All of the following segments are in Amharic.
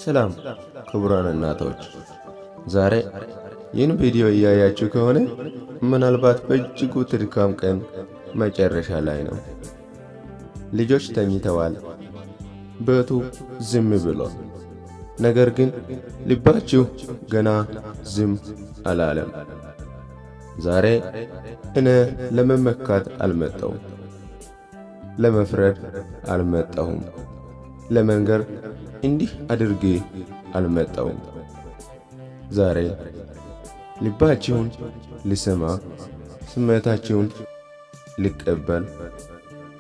ሰላም ክቡራን እናቶች፣ ዛሬ ይህን ቪዲዮ እያያችሁ ከሆነ ምናልባት በእጅጉ ድካም ቀን መጨረሻ ላይ ነው። ልጆች ተኝተዋል፣ ቤቱ ዝም ብሏል። ነገር ግን ልባችሁ ገና ዝም አላለም። ዛሬ እኔ ለመመካት አልመጣሁም፣ ለመፍረድ አልመጣሁም፣ ለመንገር እንዲህ አድርጌ አልመጣሁም። ዛሬ ልባችሁን ልሰማ፣ ስሜታችሁን ልቀበል፣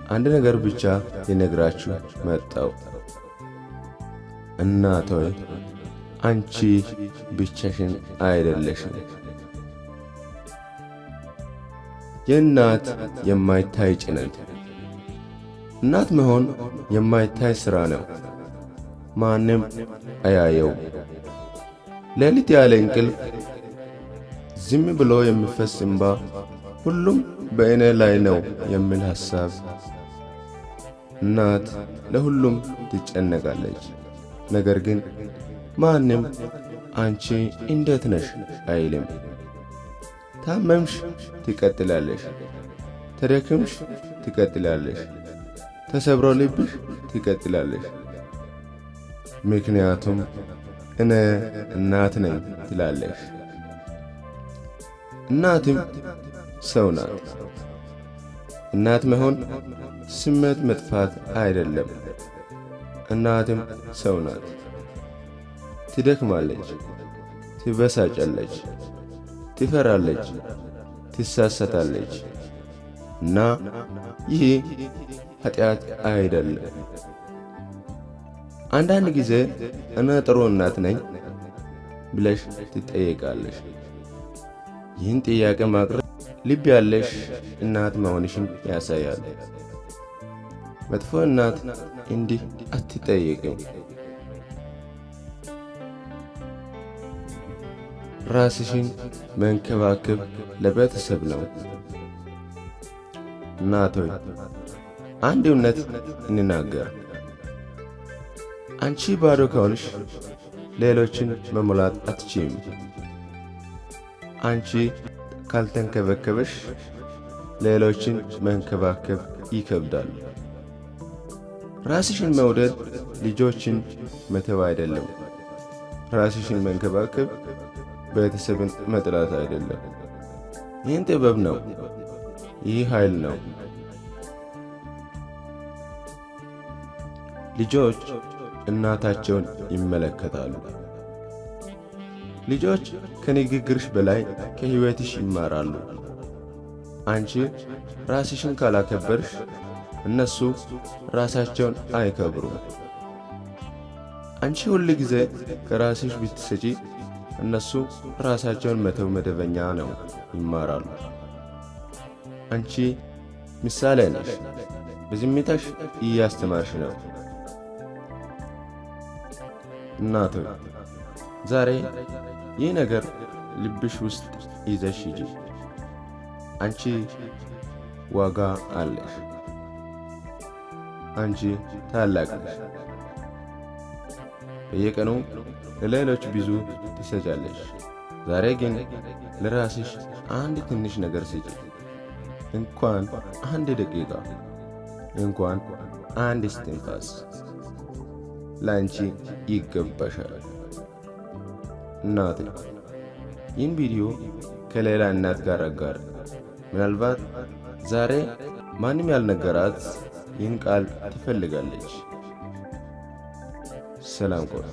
አንድ ነገር ብቻ ልነግራችሁ መጣሁ። እናቶይ፣ አንቺ ብቻሽን አይደለሽም። የእናት የማይታይ ጭነት። እናት መሆን የማይታይ ሥራ ነው። ማንም አያየው። ሌሊት ያለ እንቅልፍ፣ ዝም ብሎ የሚፈስ እንባ፣ ሁሉም በእኔ ላይ ነው የሚል ሐሳብ። እናት ለሁሉም ትጨነቃለች። ነገር ግን ማንም አንቺ እንዴት ነሽ አይልም። ታመምሽ ትቀጥላለሽ፣ ተደክምሽ ትቀጥላለሽ፣ ተሰብሮ ልብሽ ትቀጥላለሽ። ምክንያቱም እኔ እናት ነኝ ትላለሽ። እናትም ሰው ናት። እናት መሆን ስሜት መጥፋት አይደለም። እናትም ሰው ናት። ትደክማለች፣ ትበሳጫለች፣ ትፈራለች፣ ትሳሳታለች። እና ይህ ኃጢአት አይደለም። አንዳንድ ጊዜ እኔ ጥሩ እናት ነኝ ብለሽ ትጠየቃለሽ። ይህን ጥያቄ ማቅረብ ልብ ያለሽ እናት መሆንሽን ያሳያል። መጥፎ እናት እንዲህ አትጠየቅም። ራስሽን መንከባከብ ለቤተሰብ ነው። እናቶይ፣ አንድ እውነት እንናገር። አንቺ ባዶ ከሆንሽ ሌሎችን መሙላት አትችይም። አንቺ ካልተንከበከበሽ ሌሎችን መንከባከብ ይከብዳል። ራስሽን መውደድ ልጆችን መተው አይደለም። ራስሽን መንከባከብ ቤተሰብን መጥላት አይደለም። ይህን ጥበብ ነው። ይህ ኃይል ነው። ልጆች እናታቸውን ይመለከታሉ። ልጆች ከንግግርሽ በላይ ከሕይወትሽ ይማራሉ። አንቺ ራስሽን ካላከበርሽ እነሱ ራሳቸውን አይከብሩም። አንቺ ሁል ጊዜ ከራስሽ ብትሰጪ እነሱ ራሳቸውን መተው መደበኛ ነው ይማራሉ። አንቺ ምሳሌ ነሽ። በዝምታሽ እያስተማርሽ ነው። እናቶች፣ ዛሬ ይህ ነገር ልብሽ ውስጥ ይዘሽ ሂጂ። አንቺ ዋጋ አለሽ። አንቺ ታላቅ ነሽ። በየቀኑ ለሌሎች ብዙ ትሰጫለሽ። ዛሬ ግን ለራስሽ አንድ ትንሽ ነገር ስጪ። እንኳን አንድ ደቂቃ፣ እንኳን አንድ እስትንፋስ ለአንቺ ይገባሻል። እናቴ፣ ይህን ቪዲዮ ከሌላ እናት ጋር አጋር። ምናልባት ዛሬ ማንም ያልነገራት ይህን ቃል ትፈልጋለች። ሰላም ቆይ።